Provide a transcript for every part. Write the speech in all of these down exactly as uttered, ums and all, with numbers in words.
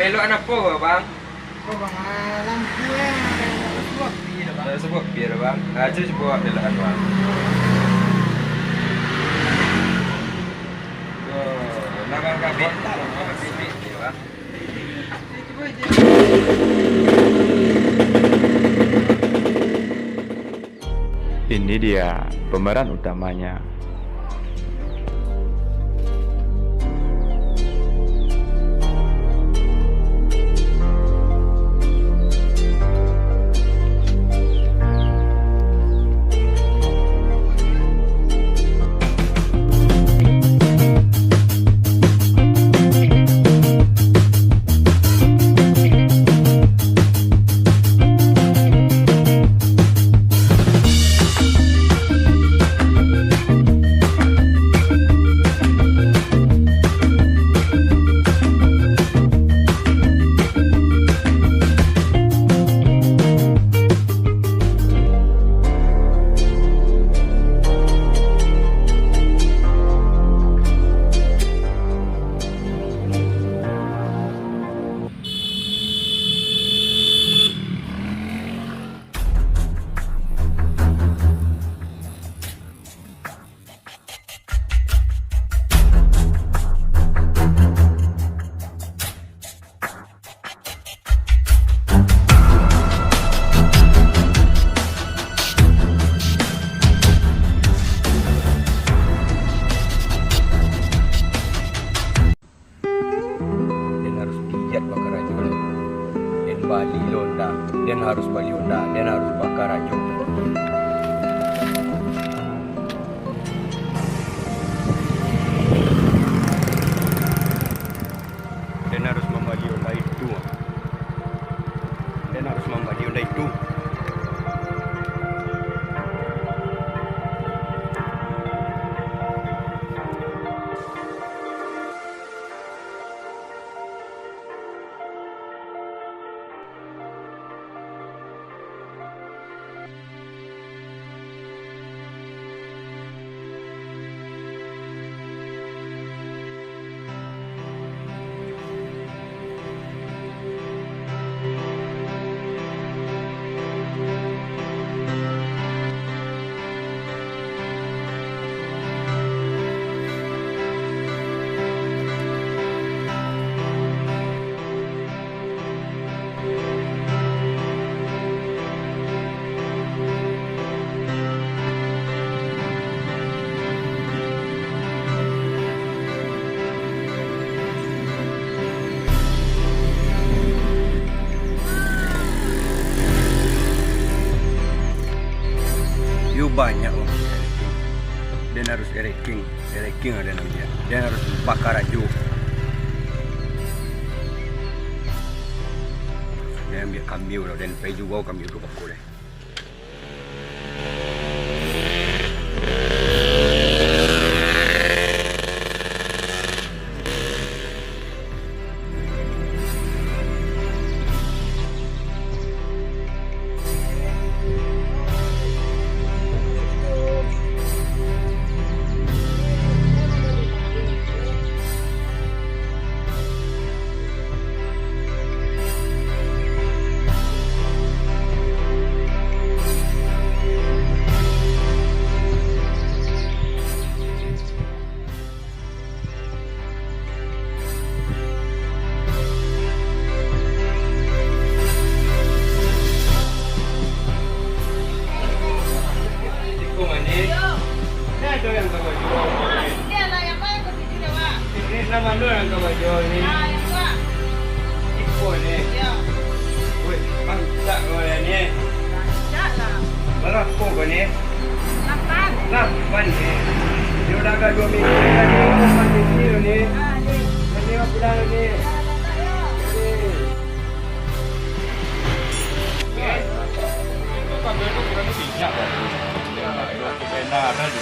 Elok apo ko, Bang? Ko, Bang, ah, lampu, eh, lampu suak. Lampu suak, Bang. Ah, cubo, cubo elok apo, Bang. Yo, nah, Bang, kabin. Kabin, Bang. Ini dia pemeran utamanya. Den harus giat bakarajo lai. Den bali lo Honda, den harus bali Honda, den harus bakarajo. Den harus mambali Honda itu. Den harus mambali Honda itu. Yo banyak urang. Den harus ereking, ereking ado nan dia. Den harus bakarajo. Den ambiak kambing urang, den pai juo kambing tu bako deh. Iko manih. Nah, itu yang kawa juo. Ini nama lu yang kawa juo ni. Iko ni. Weh, rancak ko ni. Rancak lah. Bara ko ni? Lapan. Lapan ni. Dia udah agak dua minggu ni, lapan minggu ni. Ah, ni. Nanti mau pulang ni. Ah, dapat ya. Ni.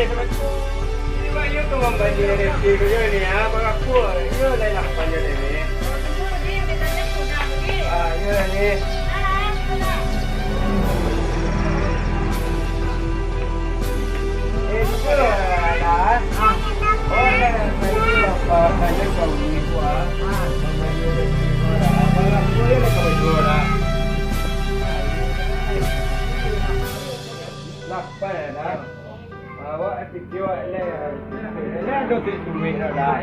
Iyo tu mambali rezeki tu yo ni, ah, barapo? Iyo lah lapan jo ni. Ah, iyo lah ni. Eh, iyo lah. Oh, lah, lah, lah, lah, lah, lah. Lapan lah, dah. Awak tigo lai. Lah ado duit dah.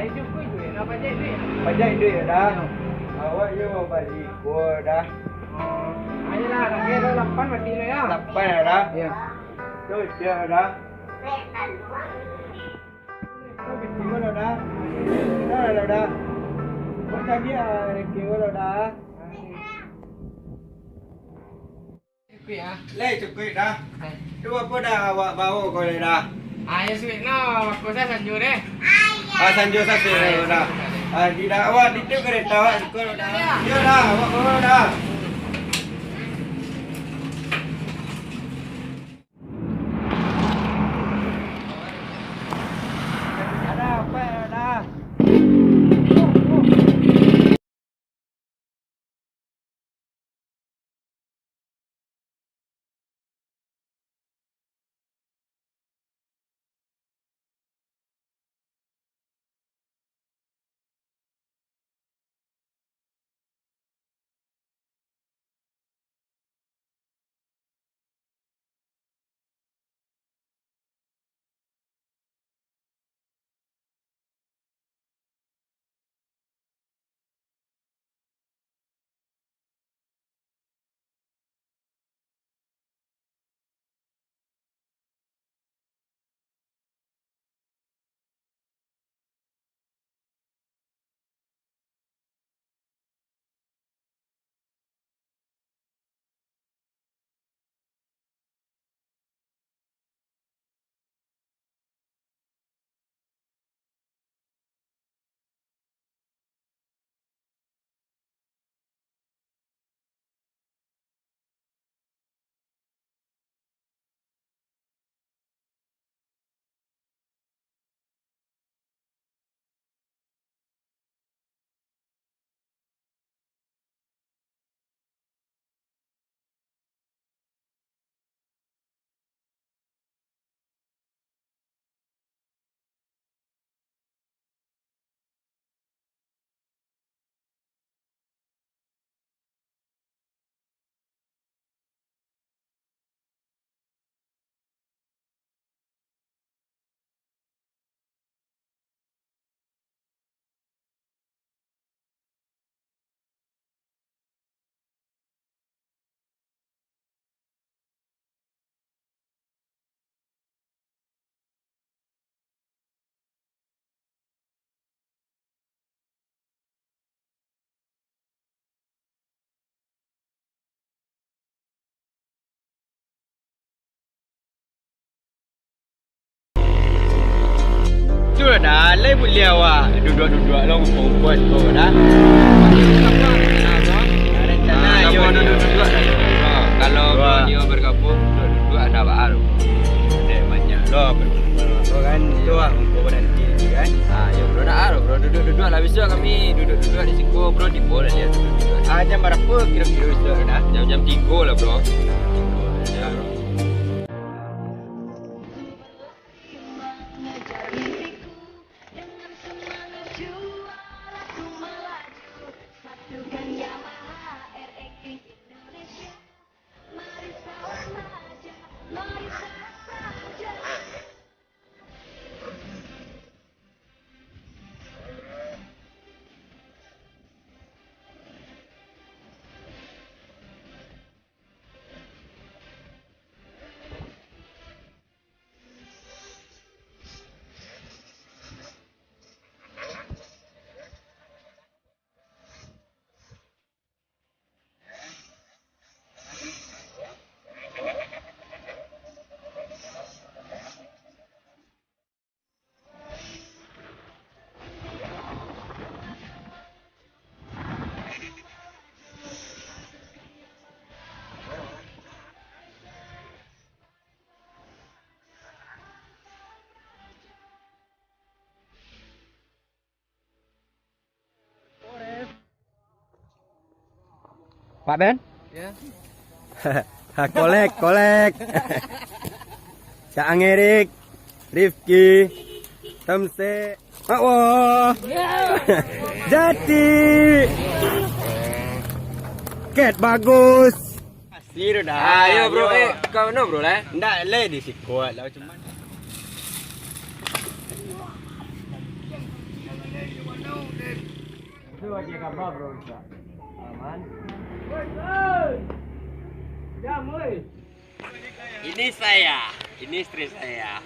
Pajak duit dah. Awak yo bali ko dah. Ayolah, lagi ado lapan mati lo yo. Lapan dah. Yo. Tu dah. Tu dah. Dah, dah, dah. Kau tadi ah, ranking lo dah. Cukuik, ah. Lai cukuik dah. Hai. Tu apo dah awak bawa ko lai dah? Ah, yo suik no, aku sa sanjo deh. Ah, sanjo sa suik dah. Ah, di dah awak di tu kereta awak cukuik dah. Yo dah, awak bawa dah. Ada apa dah? Tu lah dah, lai buliah awak duduak-duduak lo, ngumpul-ngumpul tu dah. Rencana Ah, yo sama ni. Duduak-duduak dah. Kalau Dua. Bro nio bergabung, duduak-duduak dah baal. Dek banyak lo, bro. Bro kan, itu lah, ngumpul nanti kan. Ah, yo, bro nak, bro duduak-duduak lah. Besok kami duduak-duduak di siko, bro, di mall aja duduak-duduak. Ah, jam berapa kira-kira besok dah? Jam-jam tiga lah, bro. Ya, bro. Pak Ben? Ya. Ha, kolek, kolek. Cak Angerik, Rifki, Temsek, Makwo, Jati, Ket Bagus. Siru dah. Ayo, bro. Ayo. Eh, kau no, bro, lah? Ndak, le, di sikuat lah, cuman. Itu aja gambar, bro, bisa. Aman. Ini saya, ini istri saya.